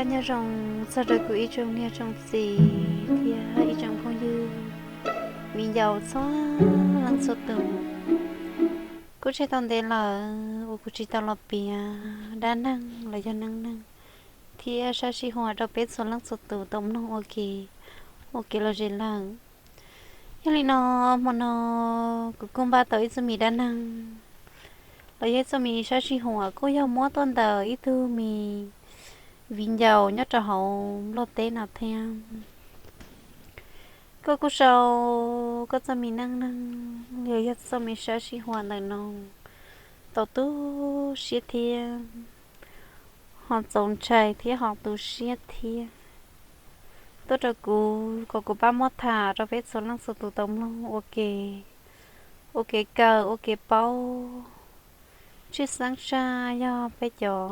Nyob zoo txog rau kuv ib tsoom niam tsoom txiv thiab ib tsoom phooj ywg viv ncaus txhua leej txhua tus. Kuj tseg tau ntev lawm uas kuv tsis tau los piav dab neeg los yog neej neeg thiab sab sij huam rau peb txhua leej txhua tus tau mloog ua ke, ua kev lom zem lawm. Yog li no, hmo no kuv kuj npaj tau ib txoj me dab neeg los yog ib txoj me sab sij huam kuj yog muab tuaj ntawm ib tug me viv ncaus nyob rau hauv Nplog teb no thiab. Koj kuj sau koj txoj me neej neeg los yog txoj me sab sij huam ntawm no tau tu siab thiab ho txaus ntshai thiab ho tu siab thiab tuaj rau kuv kom kuv pab muab tham rau peb txhua leej txhua tus tau mloog ua ke, ua kev kawm ua kev paub. Tshwj xeeb tshaj yog peb cov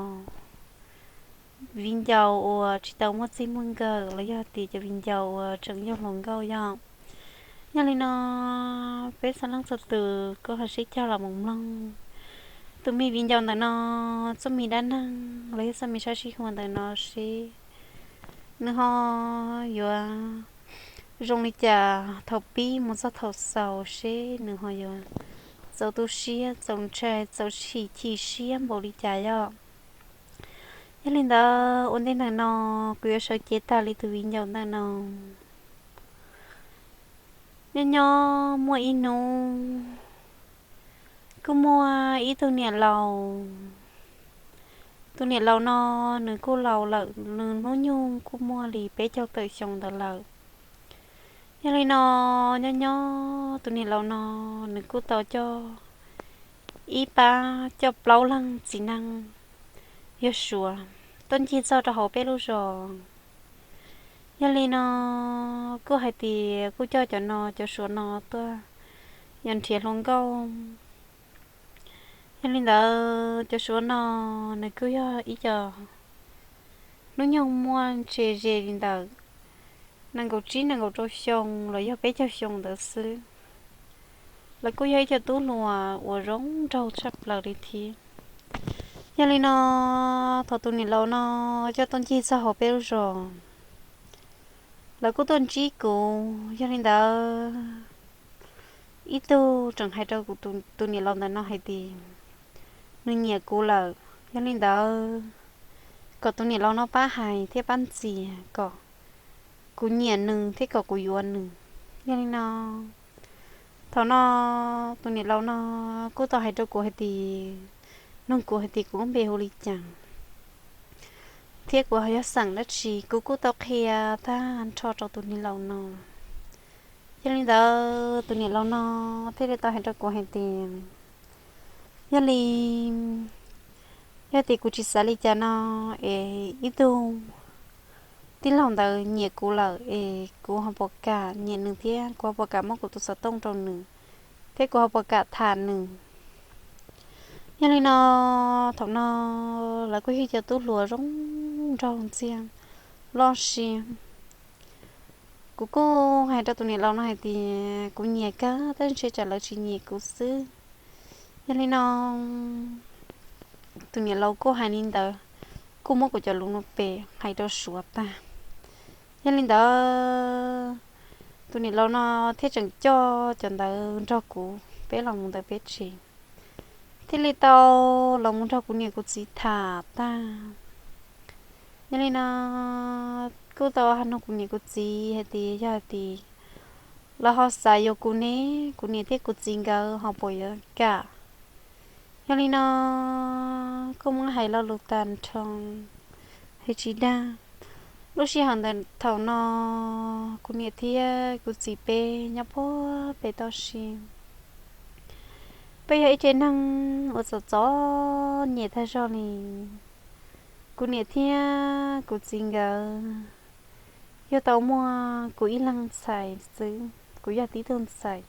viv ncaus uas tsis tau muaj txij muaj nkawm los yog tias cov viv ncaus uas tseem yog hluas nkauj yog. Yog li no, peb txhua leej txhua tus kuj ho sib cog los mus mloog tus me viv ncaus ntawm no txoj me dab neeg los yog txoj me sab sij huam ntawm no seb nws ho yuav zoo li cas thaum pib mus txog thaum xaus, seb nws ho yuav txaus tu siab, txaus ntshai, txaus chim chim siab npaum li cas yom. Yog li ntawd, ua ntej ntawm no kuv yuav sawv cev tag li tus viv ncaus ntawm no. Nyob nyob muaj ib hnub, kuj muaj ib tug niam laus. Tus niam laus no nws kuj laus lawm, nws hnub nyoog kuj muaj li peb caug tawm xyoo ntawd lawm. Yog li no, nyob nyob tus niam laus no nws kuj tau coj ib pab coj plaub leeg txiv neej yog Suav tuaj ncig txog rau hauv peb lub zos. Yog li no, kuj hais tias kuj coj cov no, cov Suav no tuaj yog nrhiav hluas nkauj. Yog li ntawd, cov Suav no nws kuj yog ib co hnub nyoog muaj ntse ze li ntawm nees nkaum tsib nees nkaum rau xyoo los yog peb caug xyoo ntawd xwb. Lawv kuj yog ib co tub hluas uas zoo nraug tshaj plaws li thiab. Yog li no, thaum tus niam laus no coj tuaj ncig txog hauv peb lub zos, lawv kuj tuaj ntsib kuv. Yog li ntawd, ib tug tseem hais rau kuv tus niam laus ntawm no hais tias nws nyiam kuv lawm. Yog li ntawd, kom tus niam laus no pab hais thiab pab ntxias kom kuv nyiam nws thiab kom kuv yuav nws. Yog li no, thaum no tus niam laus no kuj tau hais rau kuv hais tias, nug kuv hais tias kuv lub npe hu li cas thiab kuv ho yog xeem dab tsi, kuv kuj tau qhia tag nrho rau tus niam laus no. Yog li ntawd, tus niam laus no thiaj li tau hais rau kuv hais tias, yog li, yog tias kuv tsis xav li cas no es ib tug tij laug ntawd nyiam kuv lawm es kuv ho puas kam nyiam nws thiab kuv ho puas kam muab kuv tus xov tooj rau nws thiab kuv ho puas kam tham nws. Yog li no, thaum no lawv kuj yog cov tub hluas zoo nraug ntxiag loj siab. Kuv kuj hais rau tus niam laus no hais tias kuv nyiam kawg tab sis tsam lawv tsis nyiam kuv xwb. Yog li no, tus niam laus kuj hais li ntawd, kuj muab kuv cov lus no pes hais rau Suav tag. Yog li ntawd, tus niam laus no thiaj tseem coj cov ntawd nrog kuv peb los mus ntawm peb tsev, thiaj li tau los mus nrog kuv niam kuv txiv tham tag. Yog li no, kuj tau hais nug kuv niam kuv txiv hais tias yog hais tias lawv ho xav yuav kuv ne, kuv niam thiab kuv txiv nkawd ho puas yuav kam. Yog li no, kuj muab hais lo lus tag nrho, hais tsis dag. Lub sij hawm ntawm thaum no, kuv niam thiab kuv txiv peb nyob puag pem toj siab. Peb yog ib tsev neeg uas txom txom nyem tag zog li. Kuv niam thiab kuv txiv nkawd yog tau muaj kuv ib leeg ntxhais xwb, kuv yog tib tug ntxhais,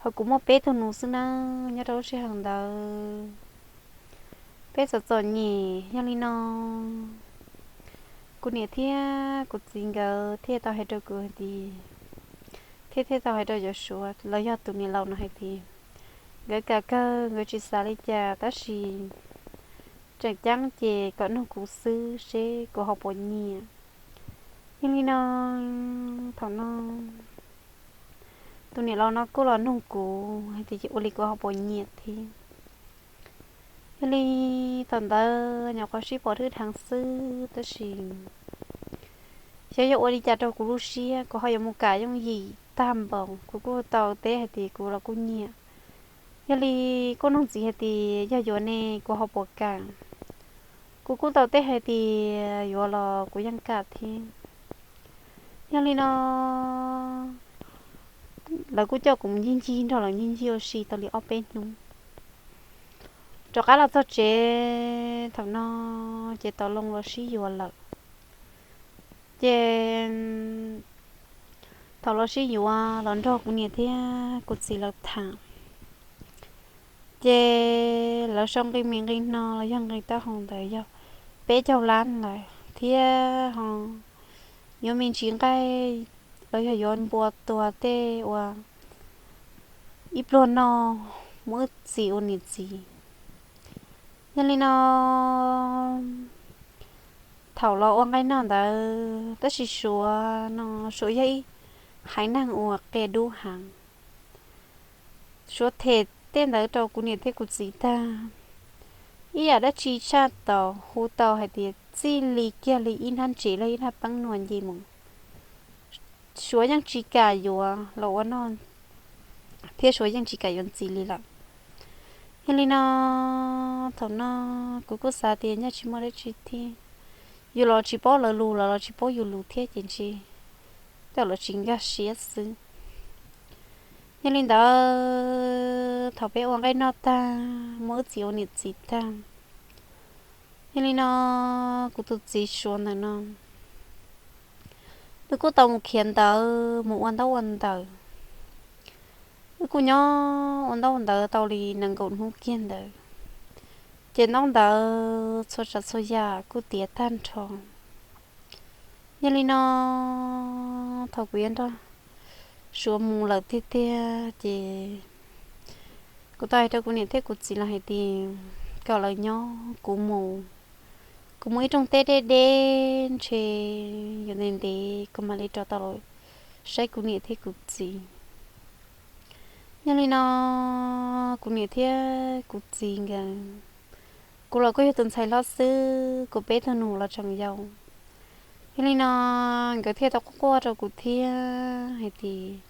ho kuv muaj peb tug nus xwb nawb nyob rau lub sij hawm ntawd. Peb txom txom nyem, yog li no kuv niam thiab kuv txiv nkawd thiaj tau hais rau kuv hais tias, thiab thiaj tau hais rau cov Suav los yog tus niam laus no hais tias, nkawd kam kawg, nkawd tsis xav li cas tab sis tseem ceeb ces kom nug kuv xwb seb kuv ho puas nyiam. Yog li no, thaum no tus niam laus no kuj los nug kuv hais tias ua li kuv ho puas nyiam thiab. Yog li thaum ntawd nyuam qhuav sib pom thwb dheev xwb tab sis xyov yuav ua li cas rau kuv lub siab, kuv ho yuav mus kam yooj yim tag npaum, kuv kuj tau teb hais tias kuv los kuj nyiam. Yog li kuj nug ntxiv hais tias yog yuav ne kuv ho puas kam. Kuv kuj tau teb hais tias yuav los kuv yeej kam thiab. Yog li no lawv kuj coj kuv ncig ncig nrog lawv ncig ncig ua si tau li ob peb hnub. Rov qab los txog tsev thaum no ces tau loo los sib yuav lawm. Ces thaum los sib yuav los nrog kuv niam thiab kuv txiv lawv tham, ces lawv sau nqi mis nqi no los yog nqi taub hau ntawd yog peb caug lab ntawd thiab ho yuav me ntsis nqaij los yog yuav npua tua tej uas ib pluag no mus wb txiv ua niam txiv. Yog li no thaum los ua nqaij noj ntawd tab sis Suav no Suav yog ib haiv neeg uas qia dub heev. Suav them tej ntawd rau kuv niam thiab kuv txiv tag, ib yam dab tsi tshaj tau hu tau hais tias txij li kiag li ib hnab ntsev los ib hnab peeb nua nce mus, Suav yeej tsis kam yuav los ua noj thiab Suav yeej tsis kam yuav ntxiv li lawm. Yog li no thaum no kuv kuj xav tias nyaj tsis muaj dab tsi thiab, yus los tsis paub lawv lus, lawv los tsis paub yus lus thiab ces ntshe tej lawv tsis nkag siab xwb. Yog li ntawd thaum peb ua nqaij noj tag muab wb txiv ua niam txiv tag, yog li no kuv tus txiv Suav ntawm no wb kuj tau mus khiav ntawv mus ua ntaub ua ntawv. Wb kuj nyob ua ntaub ua ntawv tau li nees nkaum hnub kiag ntawd, ces ntaub ntawv txhua tsav txhua yam kuj tiav tag nrho. Yog li no thaum kuv yuav nrog Suav mus lawm tiag tiag ces kuv tau hais rau kuv niam thiab kuv txiv lawv hais tias kom lawv nyob kuv mus, kuv mus ib rooj teb deb deb ntshe yuav ntev ntev kuv mam li rov tau los saib kuv niam thiab kuv txiv. Yog li no kuv niam thiab kuv txiv nkawd, kuv los kuj yog tus ntxhais hlob xwb, kuv peb tug nus los tseem yau. Yog li no nkawd thiaj tau quaj quaj rau kuv thiab hais tias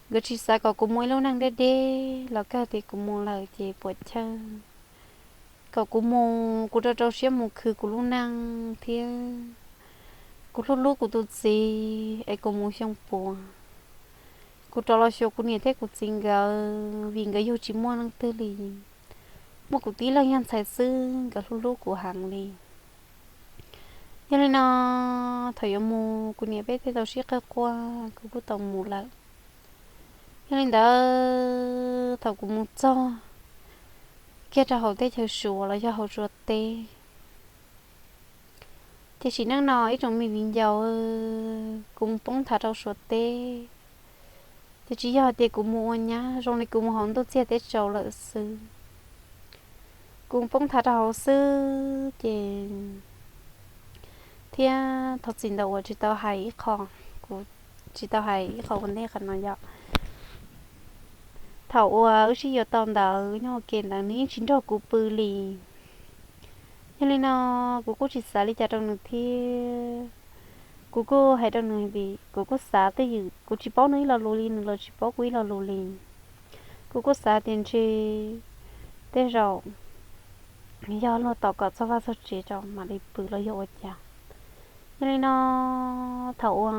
nkawd tsis xav kom kuv mus ib lub neej deb deb los kawg, tias kuv mus lawm ces puas chawj, kom kuv mus kuv rau rau siab mus khwv kuv lub neej thiab kuv hlub hlub kuv tus txiv es kuv mus xyoo puav kuv rov los xyuas kuv niam thiab kuv txiv nkawd, vim nkawd yug tsis muaj leej twg li, muaj kuv tib leeg yog ntxhais xwb, nkawd hlub hlub kuv heev li. Yog li no thaum yuav mus kuv niam peb thiaj tau sib qawg quaj, kuv kuj tau mus lawm. Yog li ntawd thaum kuv mus txog kiag rau hauv teb chaws Suav los yog hauv Suav teb, ces sim neej no ib tsoom me viv ncaus, kuv mus poob nthav rau Suav teb, ces tsis yog tias kuv mus ua nyab, zoo li kuv mus hauv ntuj txiag teb tsaus lawm xwb. Kuv mus poob nthav rau hauv xwb ces thiab thov txim ntawm uas tsis tau hais ib qho, kuv tsis tau hais ib qho ua ntej qhov no yom. Thaum uas wb sib yuav tau ntawd nyob ua ke ntawd nws yeej tsis nrog kuv pw li. Yog li no kuv kuj tsis xav li cas rau nws thiab. Kuv kuj hais rau nws tias kuv kuj xav twj ywm, kuv tsis paub nws ib lo lus li, nws los tsis paub kuv ib lo lus li. Kuv kuj xav tias ntshe tej zaum yog luag tos kom txog vaj txog tsev tso mam li pw los yog ua cas. Yog li no thaum uas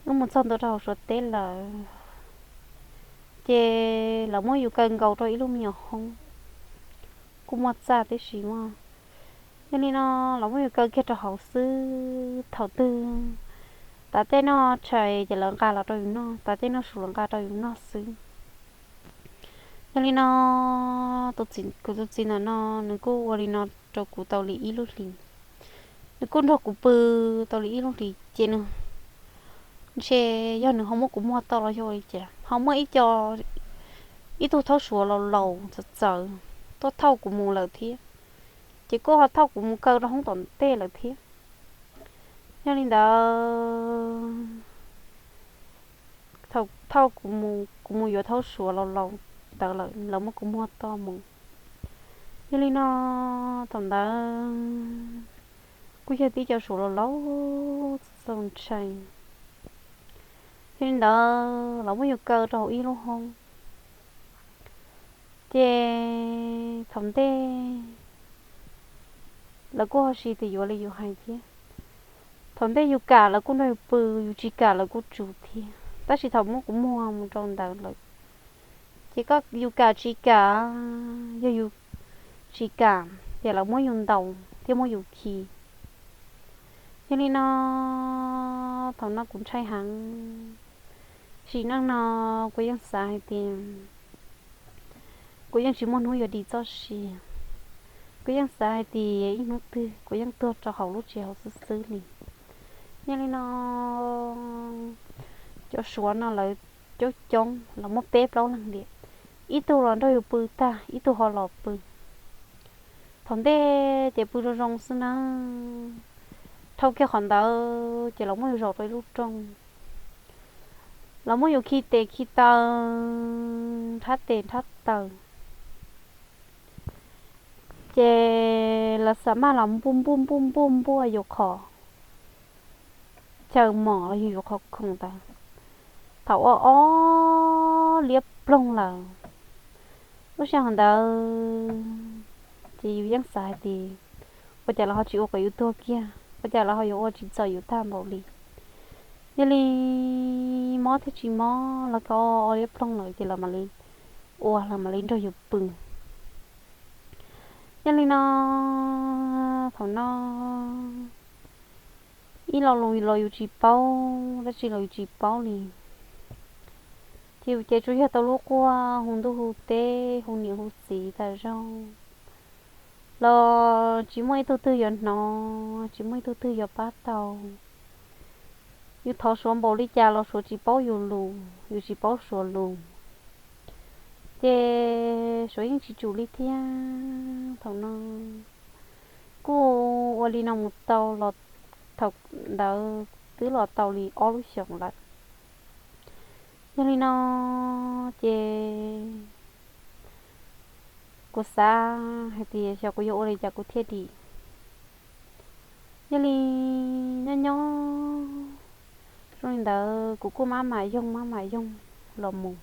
wb mus txog ntua rau hauv Suav teb lawm, ces lawv muab yus kaw nkaus rau ib lub me nyuam hoob, kuj muaj txaj tib si mas. Yog li no lawv muab yus kaw kiag rau hauv xwb, thaum twg tav tej noj tshais ces lawv nqa los rau yus noj, tav tej noj su lawv nqa rau yus noj xwb. Yog li no kuv tus txiv ntawm no nws kuj ua li no rau kuv tau li ib lub hlis. Nws kuj nrog kuv pw tau li ib lub hlis ces nws, ntshe yog nws ho muab kuv muag tau los yog ua li cas, ho muaj ib co, ib tug thaub Suav laus laus txawv txawv tuaj thauj kuv mus lawm thiab, ces kuj ho thauj kuv mus kaw rau hoob tom ntej lawm thiab. Yog li ntawd, thaum thauj kuv mus, kuv mus yuav thaub suav laus laus ntawd lawm, lawv muab kuv muag toj mus. Yog li no, thaum ntawd kuj yog tib co suav laus laus txaus ntshai. Yog li ntawd, lawv muab yus kaw rau hauv ib lub hoob. Ces thaum ntej lawv kuj ho hais tias yuav li yus hais thiab. Thaum ntej yus kam lawv kuj nrog yus pw, yus tsis kam lawv kuj tsuv thiab. Tab sis thaum muab kuv muag mus rau ntawd lawm, ces koj yus kam tsis kam, yog yus tsis kam ces lawv muab yus ntaus thiab muab yus khi. Yog li no, thaum no kuv ntshai heev. Sim neej no kuv yeej xav hais tias kuv yeej tsis muaj hnub yuav dim txoj sia. Kuv yeej xav hais tias ib hnub twg kuv yeej tuag rau hauv lub tsev hauv xwb xwb li. Yog li no, cov suav no lawv coob coob los muaj peb plaub leeg liam, ib tug los nrog yus pw tag, ib tug ho los pw. Thaum ntej ces pw zoo zoo xwb na. Dhau kiag qhov ntawd ces lawv muab yus zaum rau ib lub rooj, lawv muab yus khi tes khi taw, nrhab tes nrhab taw. Ces lawv xa maj los npuaj npuaj npuaj npuaj npuaj yus qhov chaw mom los yog yus qhov khoom ntawd. Thaum ua ob liab ploog lawm, lub sij hawm ntawd ces yus yeej xav hais tias ua cas lawv ho tsis ua kom yus tuag kiag, ua cas lawv ho yuav ua tsis txom yus tag npaum li. Yog li mob thiab tsis mob los koj ob liab ploog lawm ces lawv mam li ua, lawv mam li nrog yus pw. Yog li no, thaum no ib lo lus los yus tsis paub, dab tsi los yus tsis paub li. Ces yus ces tsuas yog tau lub quaj hu ntuj hu teb hu niam hu txiv tas zog los tsis muaj ib tug twg yuav hnov, tsis muaj ib tug twg yuav pab tau. Yus thov suav npaum li cas los suav tsis paub yus lus, yus tsis paub suav lus. Ces suav yeej tsis tsum li thiab. Thaum no kuj ua li no mus tau los, thaum ntawd twb los tau li ob lub xyoos lawm. Yog li no ces kuv xav hais tias xyov kuv yuav ua li cas kuv thiaj dim. Yog li nyob nyob zoo li ntawd kuv kuj maj mam yoog maj mam yoog los mus.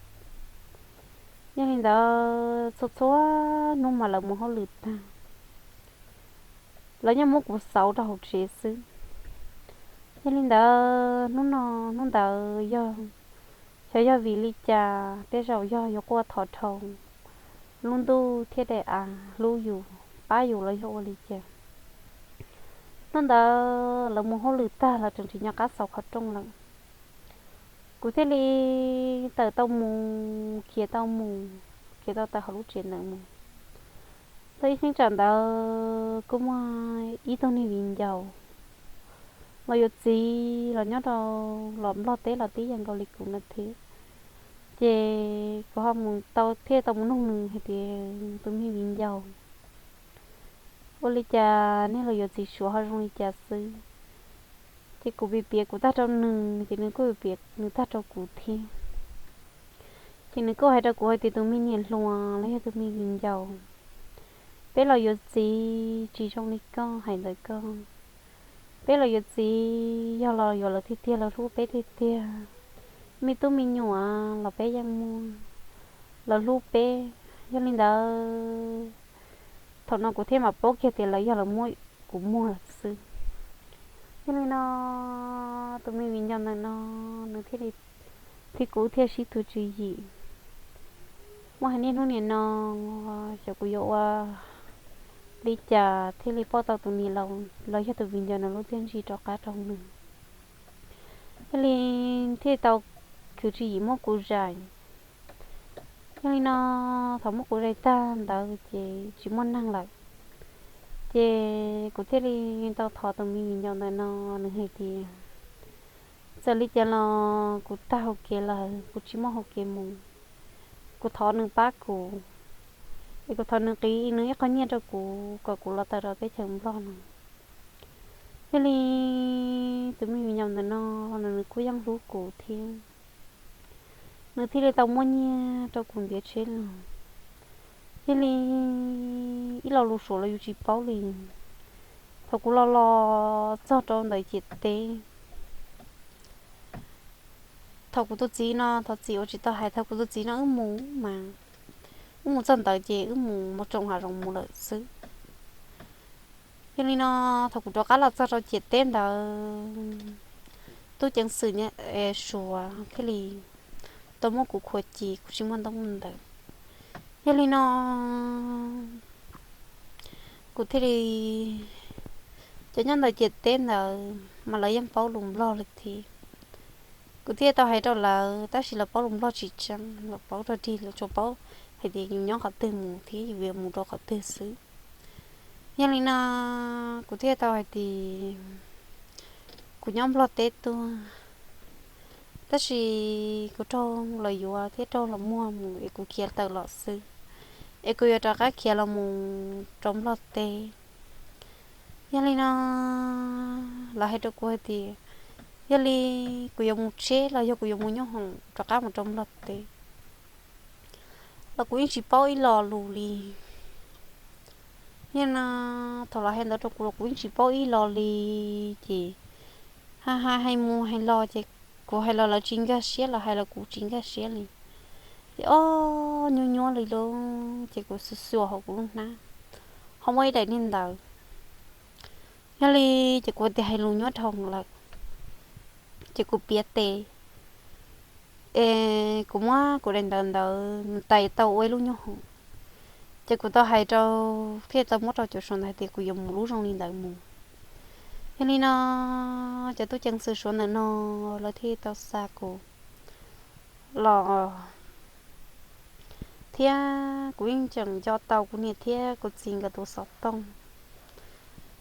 Yog li ntawd txhua txhua hnub mas lawv mus hauj lwm tag, lawv yeej muab kuv xauv rau hauv tsev xwb. Yog li ntawd hnub no, hnub ntawd yog, xyov yog vim li cas tej zaum yog yuav quaj thov dhau, lub ntuj thiaj daim av hlub yus pab yus los yog ua li cas. Hnub ntawd lawv mus hauj lwm tag lawv tseem tsis nco qab xauv qhov rooj lawm, kuv thiaj li tawm tau mus, khiav tau mus, khiav tau tawm hauv lub tsev ntawd mus. Tau ib cheeb tsam ntawd kuj muaj ib tug niag viv ncaus los yuav txiv los nyob rau, los Nplog teb los tib yam nkaus li kuv no thiab. Ces kuv ho mus tau thiaj tau mus nug nws hais tias tus me viv ncaus, ua li cas nej los yuav txiv suav ho zoo li cas xwb? Ces kuv piav piav kuv tag rau nws ces nws kuj piav nws tag rau kuv thiab. Ces nws kuj hais rau kuv hais tias tus me niam hluas los yog tus me viv ncaus, peb los yuav txiv tsis zoo li koj hais ntawd koj. Peb los yuav txiv yog los yuav lawv tiag tiag, lawv hlub peb tiag tiag. Me tub me nyuam los peb yeej muaj, lawv hlub peb. Yog li ntawd thaum no kuv thiaj mam paub kiag tias lawv yog lawv muab kuv muag lawm xwb. Yog li no tus me viv ncaus ntawm no nws thiaj li, thiab kuv thiaj sib tug tswv yim. Muaj hais niaj hnub nim no xyov kuv yuav ua li cas thiaj li pom tau tus niam laus los yog tus viv ncaus no lub txiaj ntsig rov qab rau nws. Yog li thiaj tau khwv tswv yim muab kuv zais. Yog li no thaum muab kuv zais tag ntawd ces tsis muaj neeg lawm. Ces kuv thiaj li tau thov tus me viv ncaus ntawm no, nws hais tias txawm li cas los kuv tag hau kev lawm, kuv tsis muaj hau kev mus, kuv thov nws pab kuv. Es kuv thov nws qiv nws ib qho nyiaj rau kuv kom kuv los tawm rau teb chaws Nplog no. Thiaj li tus me viv ncaus ntawm no los nws kuj yeej hlub kuv thiab, nws thiaj li tau muab nyiaj rau kuv ntiav tsheb los. Thiaj li ib lo lus Suav los yus tsis paub li. Thaum kuv los los txog rau ntawm ciam teb, thaum kuv tus txiv no, thov txim uas tsis tau hais, thaum kuv tus txiv no wb mus mas, wb mus txog ntawd ces wb mus mus tsoom hav zoov mus lawm xwb. Yog li no, thaum kuv rov qab los txog rau ciam teb ntawd, tub ceev xwm Suav thiaj li tau muab kuv khuam ci, kuv tsis muaj ntaub ntawv. Yog li no, kuv thiaj li, cov nyob ntawm ciam teb ntawd mas lawv yeej paub lus Nplog li thiab. Kuv thiaj tau hais rau lawv, tab sis lawv paub lus Nplog tsis tseeb, lawv paub rag dig, lawv tsuas paub hais tias yus nyob qhov twg mus thiab yus yuav mus rau qhov twg xwb. Yog li no, kuv thiaj tau hais tias kuv nyob Nplog teb tuaj, tab sis kuv raug lawv yuav thiab raug lawv muag mus es kuv khiav tawm los xwb, es kuv yuav rov qab khiav los mus rau Nplog teb. Yog li no, lawv hais rau kuv hais tias yog li kuv yuav mus tsheb los yog kuv yuav mus nyob hoom rov qab mus rau Nplog teb los kuv yeej tsis paub ib lo lus li. Yog no, thaum lawv hais ntawd rau kuv los kuv yeej tsis paub ib lo li, ces ha ha hais mus hais los ces kuv hais los lawv tsis nkag siab, lawv hais los kuv tsis nkag siab li. Ces ob nyuaj nyuaj li lawm ces kuv xuas xuas hauv kuv lub hnab, ho muaj ib daim niag ntawv. Yog li ces kuv tias hais lus nyuaj dhau lawm, ces kuv piav tes es kuv muab kuv daim ntawv ntawd mus tais tau ua ib lub nyuag hoom, ces kuv tau hais rau, thiaj tau muab rau cov Suav ntawd hais tias kuv yuav mus lub zoo li ntawd mus. Yog li no, cov tub ceev xwm Suav ntawm no lawv thiaj tau xa kuv los, thiab kuv yeej tseem nco tau kuv niam thiab kuv txiv nkawd tus xov tooj.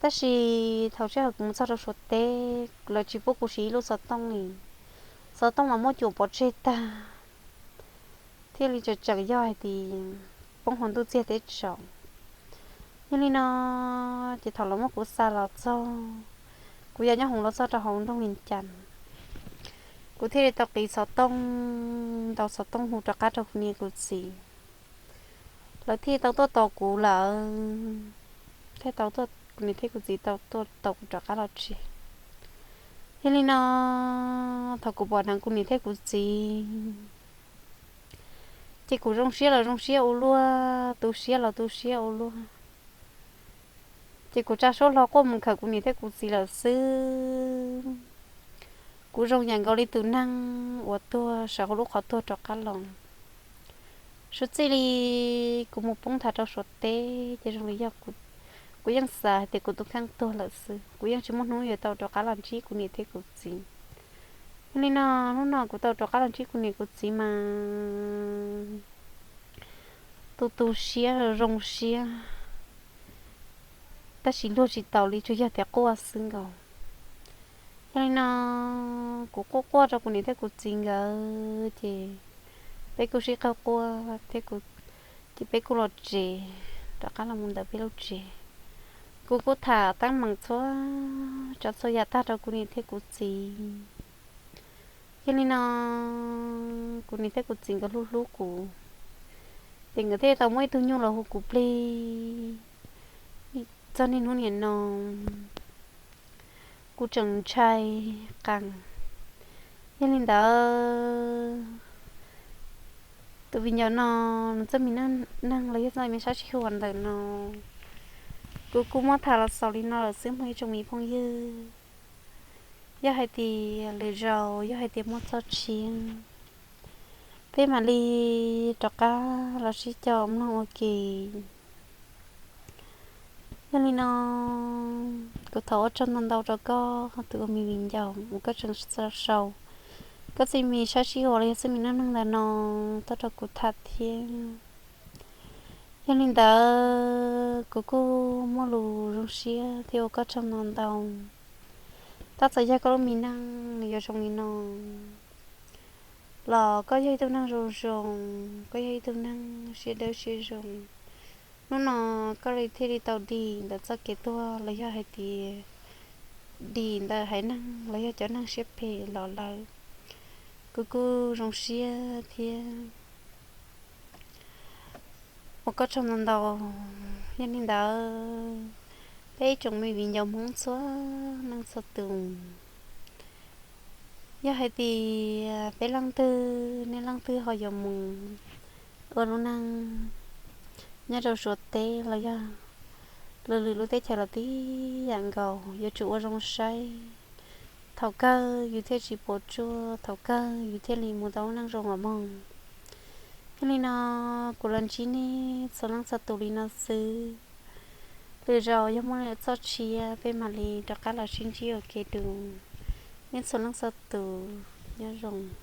Tab sis thaum sij hawm kuv mus txog rau Suav teb lawv tsis pub kuv siv ib lub xov tooj li, xov tooj mas muab cuam pov tseg tag, thiaj li tseem tseem yog hais tias poob hauv ntuj txiag teb tsaus. Yog li no, ces thaum lawv muab kuv xa los txog, kuv yog nyob hoom los txog rau hauv nroog Vias Cas, kuv thiaj li tau qiv xov tooj, ntaus xov tooj hu rov qab rau kuv niam kuv txiv. Lawv thiaj tau tuaj tos kuv lawm, thiaj tau tuaj, kuv niam thiab kuv txiv tau tuaj tos kuv rov qab los tsev. Yog li no, thaum kuv pom hneev kuv niam thiab kuv txiv, ces kuv zoo siab los zoo siab ua luaj, tu siab los tu siab ua luaj. Ces kuv tsa suab hlo quaj mus khawm kuv niam thiab kuv txiv lawm xwb. Kuv zoo yam nkaus li tus neeg uas tuag sawv hauv lub qhov tuag rov qab los. Suav txij li kuv mus poob nthav rau Suav teb ces zoo li yog kuv yeej xav hais tias kuv tus kheej tuag lawm xwb, kuv yeej tsis muaj hnub yuav tau rov qab los ntsib kuv niam thiab kuv txiv. Yog li no, hnub no kuv tau rov qab los ntsib kuv niam kuv txiv mas tu tu siab zoo siab, tab sis luag tsis taus li, tsuas yog tias quaj xwb nkaus. Yog li no, kuv quaj quaj rau kuv niam thiab kuv txiv nkawd ces peb kuj sib qawg quaj thiab, ces peb kuj los tsev, rov qab los mus ntawm peb lub tsev. Kuv kuj tham teeb meem txhua tsav txhua yam tag rau kuv niam thiab kuv txiv. Yog li no, kuv niam thiab kuv txiv nkawd hlub hlub kuv, ces nkawd thiaj tau muab ib tug nyuj los hu kuv plig. Txog niaj hnub nim no kuv tseem ntshai qees. Yog li ntawd, tus viv ncaus no, nws txoj me neej los yog txoj me sab sib huam ntawm no, kuv kuj muab tham los xaus li no lawm xwb mog ib tsoom me phooj ywg. Yog hais tias lwm zaus yog hais tias muaj txoj sia, peb mam li rov qab los sib cog mloog ua ke. Yog li no, kuv thov ua tsaug ntau ntau rau koj tus ua mi viv ncaus uas koj tseem sau koj txoj me sab sib huam los yog txoj me neej neeg ntawm no tuaj rau kuv tham thiab. Yog li ntawd kuv kuj muaj lus zoo siab thiab ua koj tsaug ntau ntau. Tab txawm yog koj lub me neej nws yuav zoo li no los koj yog ib tug neeg zoo zoo, koj yog ib tug neeg siab dawb siab zoo, Hnub no koj li thiaj li tau dim ntawm txoj kev tuag los yog hais tias dim ntawm haiv neeg los yog cov neeg siab phem los lawm. Kuv kuj zoo siab thiab ua koj tsaug ntau ntau. Yog li ntawd, peb ib tsoom me viv ncaus Hmoob txhua leej txhua tus, yog hais tias peb leej twg nej leej twg ho yuav mus ua lub neej nyob rau Suav teb los yog lwm lwm lub teb chaws los tib yam nkaus, yuav tsum ua zoo saib, thaum kawg yus thiaj tsis puas tsuaj, thaum kawg yus thiaj li mus tau lub neej zoo uas moog. Yog li no, kuv los ntsib nej txhua leej txhua tus li no xwb. Lwm zaus yog muaj lwm txoj tshiab peb mam li rov qab los sib ntsib ua ke dua. Nej txhua leej txhua tus nyob zoo.